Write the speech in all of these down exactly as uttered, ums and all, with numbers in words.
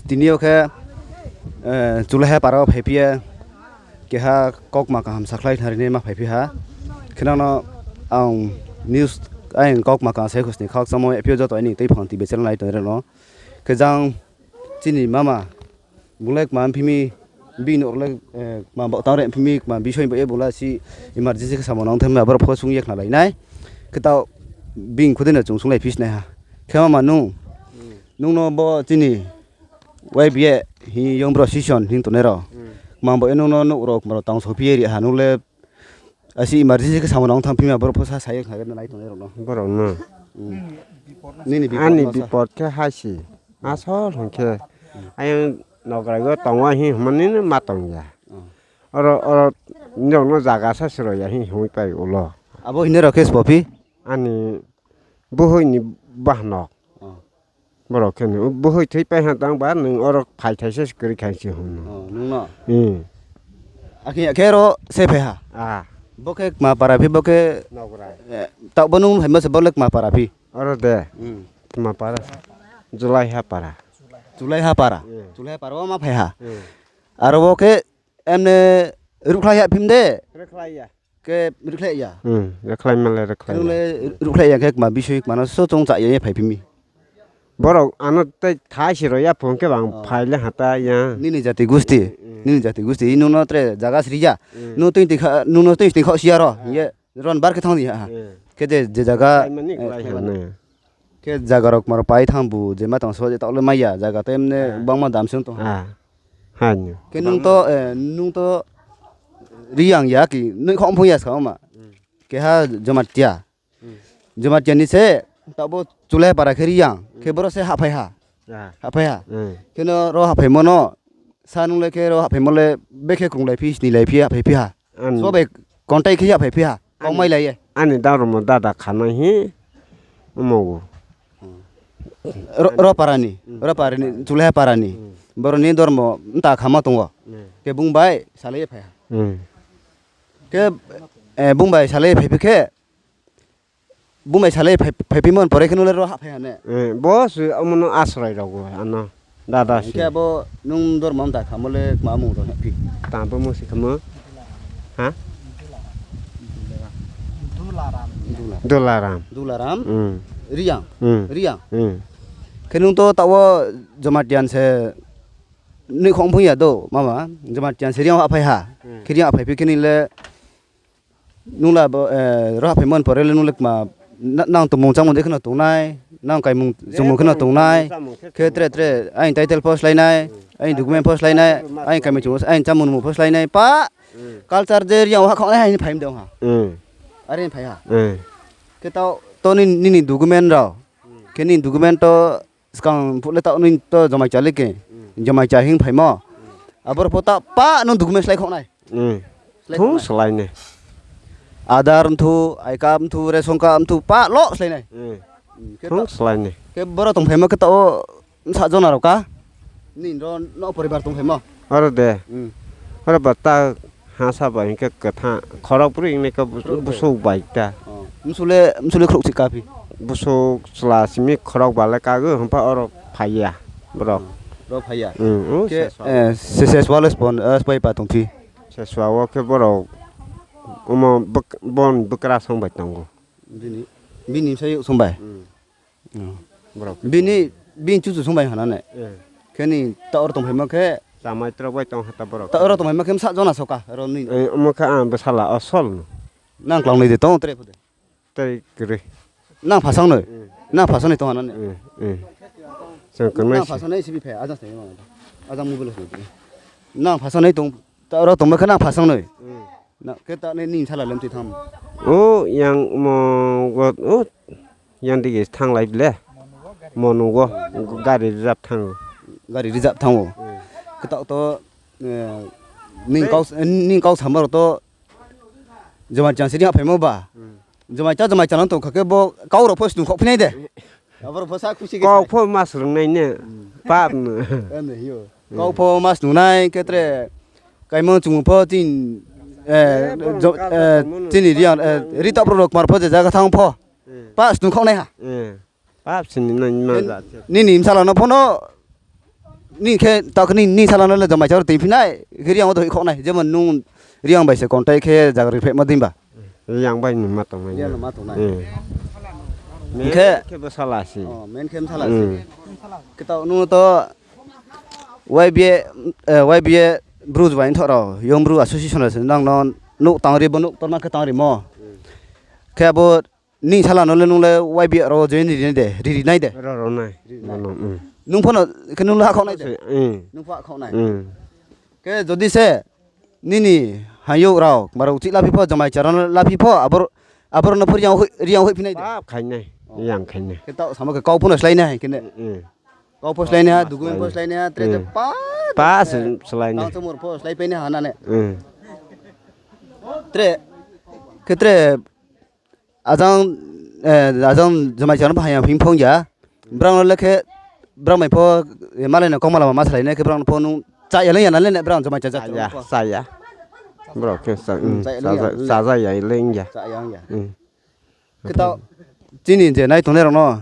Tini o khe, eh, Chulaiha para o phai phiya keha kokma kaham sakhlai thari ma phai phiha. Khe nang no ang news ayang kokma kaham sai khosni khak samo phio joto ani tei phang ti bechel nai tongreno. Khe jang chini mama bulai kma phimi bini orle, eh, kma bo tare phimi kma bisoi bo e bula si emergency khe samo nang themma borok pho sung yekna lai nai. Khe tao bing khudina chung sung lai phis nai ha. Khe mama nung, nung no bo chini Y B A hi yong bro session hin tonero. Hmm. Mang bo eno no nuk rok maro tang so piye ri ha nule asi emergency ke samung nang thang phima borok phosa sai kha na nai tonero no. Borok no. Hmm. Nini bipod Ani no sa. Bipod ke hasi. Asol hon ke. Hmm. Ayang nograi go tongo hi hmani no ma tong ya. Hmm. Oro, oro nirok no jaga sa siro ya hi hmui pai ulo. Abo hine rok ke spopi? Ani buhoi ni bahnok. Hmm. Borok khe no, "Buhoi thwi pai ha tang ba, nwng oro phai thaisa se kwrwi kha," hinwi hwnwi. Oh, nwng no? Hmm. Akhe, akhe oro se phai ha? Ah. Bo khe kma para phi, bo khe, Nograi. Eh, ta bo nwng phaima se bo le kma para phi? Oro de. Hmm. Kma para. Julai ha para. Julai ha para? Hmm. Julai ha para o ma phai ha? Hmm. Aro bo khe emne rukhlai ya phim de? Rukhlai ya. Khe rwkhlai ya? Hmm, rwkhlai male rwkhlai Khe ya. Nung le rwkhlai ya khe kma bisui kmano so chwng cha ya phai phimi. Borok ano tei thai si rw ya phung khe bang Oh. phai le hata ya. Nini jati gusti, Hmm. nini jati gusti, nung no tre jaga sri ya. Hmm. Nung twi twi kha, nung no twi twi kha siya ro. Hmm. Ye ron bar khe thang di ha. Hmm. Khe je, je jaga, Khlai mani eh, khlai khlai ha mani. Ne. Khe jaga rok maro pai thang bu je ma tong so je ta le maya jaga te emne Ah. bangma dam sung tong. Ah. Hai no. Khe nung to, eh, nung to Riyang ya ki nui khong phung ya sa ma. Hmm. Keha Jamatia. Hmm. Jamatia ni se tabo Chulai para khe Riyang. Hmm. Khe boro se haphai ha. Ah. Haphai ha. Hmm. Khe no ro haphai mono sa nung le khe ro haphai mo le bekhe krung lai phi sni lai phi haphai phi ha. Ani. So bai kontai khe haphai phi ha. Ani. Kong mai lai ye. Ani daro mo dada khana hi. Omo go. Ro, ro parani, Hmm. ro parani, Chulaiha parani. Hmm. Boroni dormo mta khama tongo. Hmm. Khe bung bai salai phai ha. Hmm. Khe, eh, bung bai salai phai phi khe, bung bai salai phai, phai phi mon pore khe nule ro ha phai hane. Eh, bo se omono asrai rogo ano. Dada se. Hingke abo nung dormo wngkha mole ma mung rok phi. Tamo mung se kamo? Ha? Dula. Dularam. Dularam. Hmm. Riyang. Hmm. Riyang. Hmm. Khe nung to tawo Jamatia se nui khong phung ya do, mama. Jamatia se Riyang aphai ha. Hmm. Khe Riyang aphai phi khe nile Nung la bo, eh, roha phaimani pore le nung le kma, na-, nang tongmung chamung de kheno tongnai, nang kaimung chumung kheno tongnai, khe tre tre aini title post lainai, aini document post lainai, aini kaimung chumung, aini chamung nungmung post lainai, pa culture je Riyang ha khongnai haini phaim de ha. Are phai ha. Khe tao, to nini, nini document rao, khe nini document to Swkang phule ta nini to jomai chali ke. Jomai cha hing phaimo. Aboro pho ta pa nung document slai khoknai. Slai Thung khoknai. Slai ne. Aadhaar mthu, I card mthu, ration card mthu pa lo slai nai. Khe Thung ta slai ne. Khe boro tong phaimo khe ta o sa jona rok ka. Nini ro no poribar tong phaimo. Oro de. Oro ba ta Ha sabo hinkhe kwthang khorok bwrwi wngnaikhe busuk bai ta. Msule, msule khorok si kaphi. Busuk chwla simi khorok bale kagwi hwnpha oro phaiya borok. Ro phaiya. Khe, eh, se, se swale spon, eh, spai pa tongphi. Se swao khe borok omo bwk-, bon bwkrasong bai tongo. Bini, bini sai song bai. Borok. Bini, bini chuchu song bai hana ne. Khe ni ta oro tong phaima khe. Chamai trok bai tong hata borok. Ta oro tong phaima khe sa jona soka oro ni. Omo khe ang bwsala asol no. Nang klang nai de tong tre phude. Tei kwrwi. Nang phasang noi. Nang phasang noi tong hana ne. Chwng kwrwi. Nang phasang noi sibi phe ajang sai. Ajang mobile sai. Nang phasang noi tong. Ta oro tongma khe nang phasang noi. Na khe ta ni, ni sala lem ti tham. O yang mo go o yang dige thang lai ble. Mo nugo gari reserve thango. Gari reserve thango. Khe ta to, eh, ning kau, ning kau samar to jomai chang sidi phaimo ba. Jomai cha, jomai cha nang tong kha khe bo kau rok pho snu khok phinai de. Aboro pho sa khusi khe Kok sai. Pho mas rwngnai ne. Pap no. Ene yo. Kok pho mas nunai khe tre kaimung chumung pho tin, eh, jo-, eh, chini Riyang, eh, ri top rok mar pho je jaga thang pho. Pas nung khok nai ha. Pap sini nai ma ja. Nini msala no phono Nini khe ta khe nini, nini sala no le jomai charo twi phinai, khe Riang o doi khok nai, jemon nung Riang bai se contact khe jaga rwi phaima din ba. Yang bai numa tongnai. Yang numa tongnai. Hmm. Hingkhe khe bo sala si. Oh, main khe sala si. Hmm. Khe ta nung to Y B A, eh, Y B A Bru bai thok rok, Young Bru Association se nang no nuk tang ri bo nuk torma khe tang ri mo. Hmm. Khe abo Nini sala no le nung le Y B A ro join ri nai de, ri ri nai de. Ro ro nai. Ri ri nai. Bono, mm. Nung phano khe nung le ha khok nai de. Mm. Nung pha khok nai. Mm. Khe jodi se nini hayuk rok, marok chik laphi pho, jomai charon laphi pho, abor, abor no phuri yang hoi, riang hoi phinai de. Pap khainai, oh. Yang khainai. Khe tao samo khe kau phano slai nai hai khe ne. Mm. Kau pho slai nai ha, oh, dugun pho slai nai ha, tre tre mm. Pa. Pa se slai nai. Tang chomor pho slai pai nai ha na ne. Mm. Tre, khe tre, Ajang, eh, ajang jomai chano bahai phing phong ya. Brang le khe, brang mai pho, eh, malai no kong mala ma salai ne khe brang pho nung cha ya le ya na le ne brang jomai cha cha. Cha ya, cha ya. Bro khe cha, mm, cha ya le ya. Cha ya le ya. Cha ya ya. Mm. Khe ta chini je nai tongnai rok no,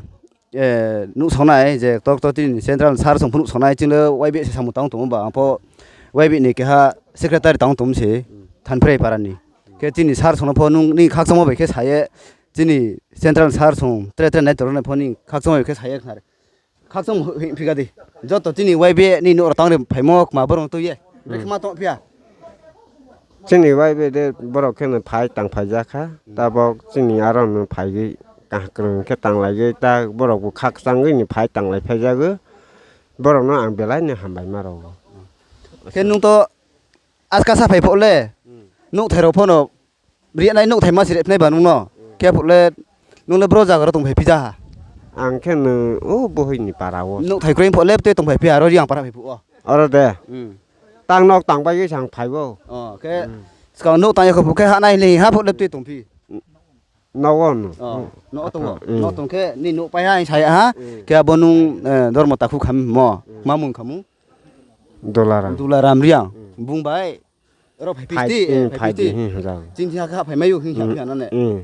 eh, nuk songnai je tok tok chini central sir song phunuk songnai chini Y B A se samung tang tong ba ang pho Y B A ni keha secretary tang tong se Thanprai para ni. Khe chini sir songno pho nung ni khakchangma bai khe saye, chini central sir song tre tre nai toroknai pho ni khakchangma bai khe saye khna re. Khakchang hi-, phika di. Joto chini Y B A ni norok tang re phaimo khma borok twi ye. Bai khma tong phiya. Chini Y B A de borok khe no phai tang phai jak kha. Tabok chini aro no phai gwi kaham kwrwng khe tang lai gwi ta borok bo khakchang gwi ni phai tang lai phai jagwi. Borok no ang belai no hambai ma rwo. Khe nung to Aska sa phai phok le, hmm, nuk thai rok phono riya nai nuk thai ma sirip nai ba nung no. Hmm. Khe phok le, nung le bro jaga ro tong phai phi ja ha. Ang khe no o bohoi ni para o. Nuk thai kwrwi phok le tei tong phai phi aro Riang para phai phok o. Oro de. Hmm. Tang nok tang bai sang phai bo. Oh, khe hmm. Skang nuk tang ya kho phok khe ha nai le ha phok le tei tong phi. Nogo no. Oh, no tongo. Mm. No tong khe ni nuk pai ha, ang sai ha. Mm. Khe abo nung, eh, dormo takhu kham mo. Mm. Ma mung khamu? Dularam. Dularam Riang. Mm. Bung bai. Oro phai phai, phai, ti, eh, mm, phai phai phai ti. Ti, hmm, jang. Chini ha kha phai mayu, hmm, ha mm, phi anane. Mm.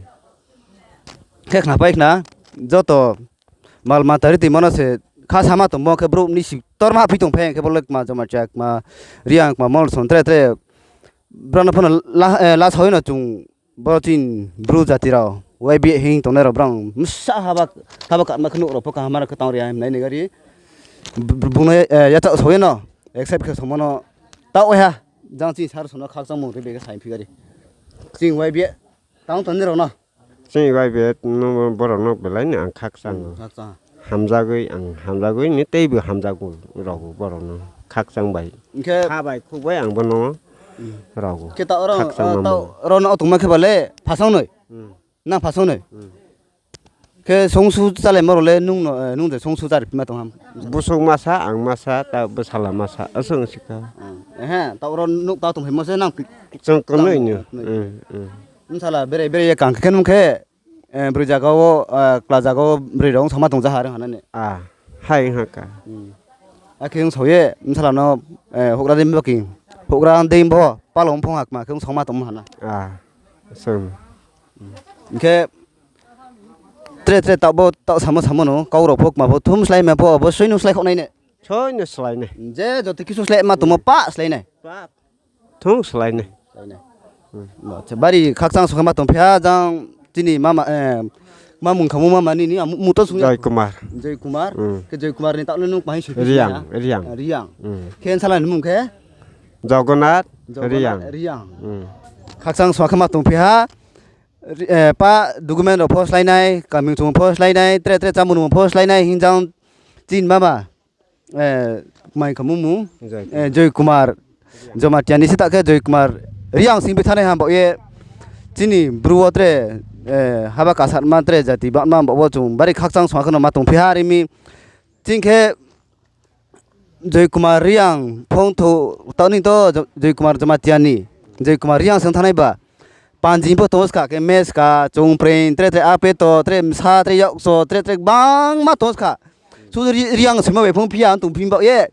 Khe khna pai khna, joto mal mata ri ti mano se kha sama tong mo khe bro ni si tor ma phi tong phai khe bolek ma joma chak ma Riang ma mol son tre tre. Bro no phano la, eh, la soi no chung Bo chini bru jati rok, Y B A hing tongnai rok, brang msa haba, haba katma khe nuk rok pho kaham ma khe tang ria himnai ni gari. Bu-, bu-, bungno, eh, yachak sogwi no, accept khe somono ta oiha, jang chini sar sono khakchang mung twi bege sai phi gari. Chini Y B A tang tongni rok no. Chini Y B A no borok no belai ni ang khakchang. Hmm, khakchang. Hamjagwi ang hamjagwi ni teibo hamjago rogo borok no khakchang bai. Hwnkhe kha bai khuk bai ang bono hmm rogo. Khe ta oro, khakchang ah, ta mano. Oro no tongma khe bale phasang noi. Hmm. Nang phasang noi. Hmm. Khe songsu chale moro le nung no, eh, nung de songsu chari pima tong ham. Busuk masa ang masa ta bwsala masa aswng sika. Hmm. Ehe, ta oro nuk ta tong phai masa nang pi-, chwng kwnwi no. Noi. Hmm, hmm. Bwsala bere bere ye kang khe nung khe. Eh, bwrwi jaga o, eh, kla jaga o bwrwi rok wng sama tong jaha rwng hanani. Ah, hai wng ha ka. Hmm. Akhe wng sawi bwsala no, eh, hugra dei bwkhe, hugra dei bo palo wng phung hakma khe wng songma tongma hana. Ah, song. Hwnkhe tre tre tabok ta samo samo no kau rok phok ma bo thum slai ma bo bo soi no slai khok nai ne. Soi no slai nai. Je joto kisu slai ma tongma pa slai nai. Pa. Thung swlainai. Swlainai. Hmm. Acha, bari khakchang sokhe ma tong phiya jang chini mama, eh, mamung khamu mama nini, ah, mu-, muto sungya. Joy Kumar. Joy Kumar. Hmm. Khe Joy Kumar ni taono nung mahai sui Riang, sui ya? Riang. Riang. Hmm. Khe salai ni mung khe? Jogonath, Jogonath Riang. Riang. Hmm. Khakchang sokhe ma tong phiya, ri-, eh, pa document rok pho swlainai, kaming chung pho swlainai, tre tre chamung pho swlainai, hinjang chini mama. Eh, mai khamu mung, Joy eh, Kumar. Joy Kumar Jamatia ni sita khe Joy Kumar Riang sing bi thani ham bo ye chini bru o tre, eh, haba kasat ma tre jati ba ma bo chung bari khakchang song kheno ma tong phiha rimi ching khe Joy Kumar Riang phong tho tani to Jo-, Joy Kumar Jamatia ni Joy Kumar Riang sing thanai ba Panji bo tongo ska khe meska, chungpreng, tre tre apeto, tre msa, tre yokso, tre tre bangma tongo ska. Sudu ri-, riang sima bai phung phiya ang tong phim ba ye.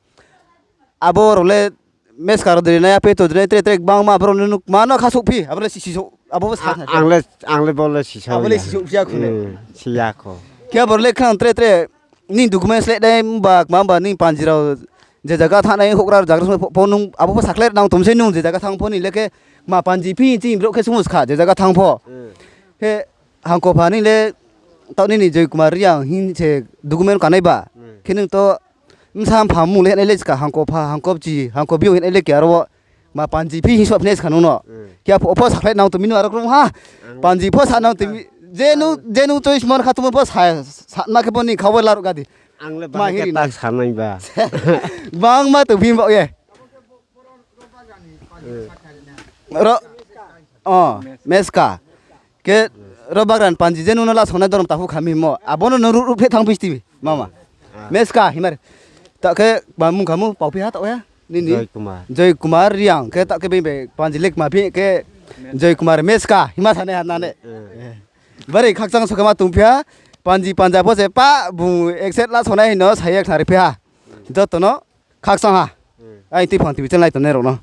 Abo role meska ro dri nai apeto dri nai tre tre bangma abo role nuk mano kha sok phi, abo le si si sok, abo sa A-, ang le, ang le bo le si sa abo le ya. Si sok phiya khune. Hmm, si ya kho. Khe abo role khang tre tre ni document select dai ba ma ba ni panji rao je jaga thanai hokra jaga song pho nung abo pho sakle nang tumse nung je jaga thang pho ni lekhe ma panji phi chi bro khe sumus kha je jaga thang pho. Hmm. Khe hangko pha ni le tau nini Joy Kumar Riang hin se document kanai ba. Hmm. Khe nung to msa pha mung le nai le ka hangko pha hangko chi hangko biu hin le kya ro ma panji phi hin sop ne kha nung no. Hmm. Kya pho pho sakle nang tumi no aro krum ha. Ang panji pho sa nang tumi je nu je nu choice mon kha tumo pho sa sa ma khe boni khabar lar gadi. Ang le ma bahai hiri khe na tak sanai ba. Bang ma tu bhim ba ye. Ro oh meska. Ke ro bagran panji je nu no la sonai dorom tahu khami mo. Abono no ru ru phe thang pisti mama. Ah. Meska himar. Ta khe ba mung khamu pau phi ha ta ya. Nini. Joy Kumar. Joy Kumar Riang khe ta khe be be panji lek ma phi khe Joy Kumar meska hima thane ha nane. Hmm. Bari khakchang sokhe ma tungphiya, panji panja bo se pa, bu ek set la sonai hino, sayak thari phiya. Jotono khakchang ha. Hmm. Ai twi phang twi channel nai tonne rokno.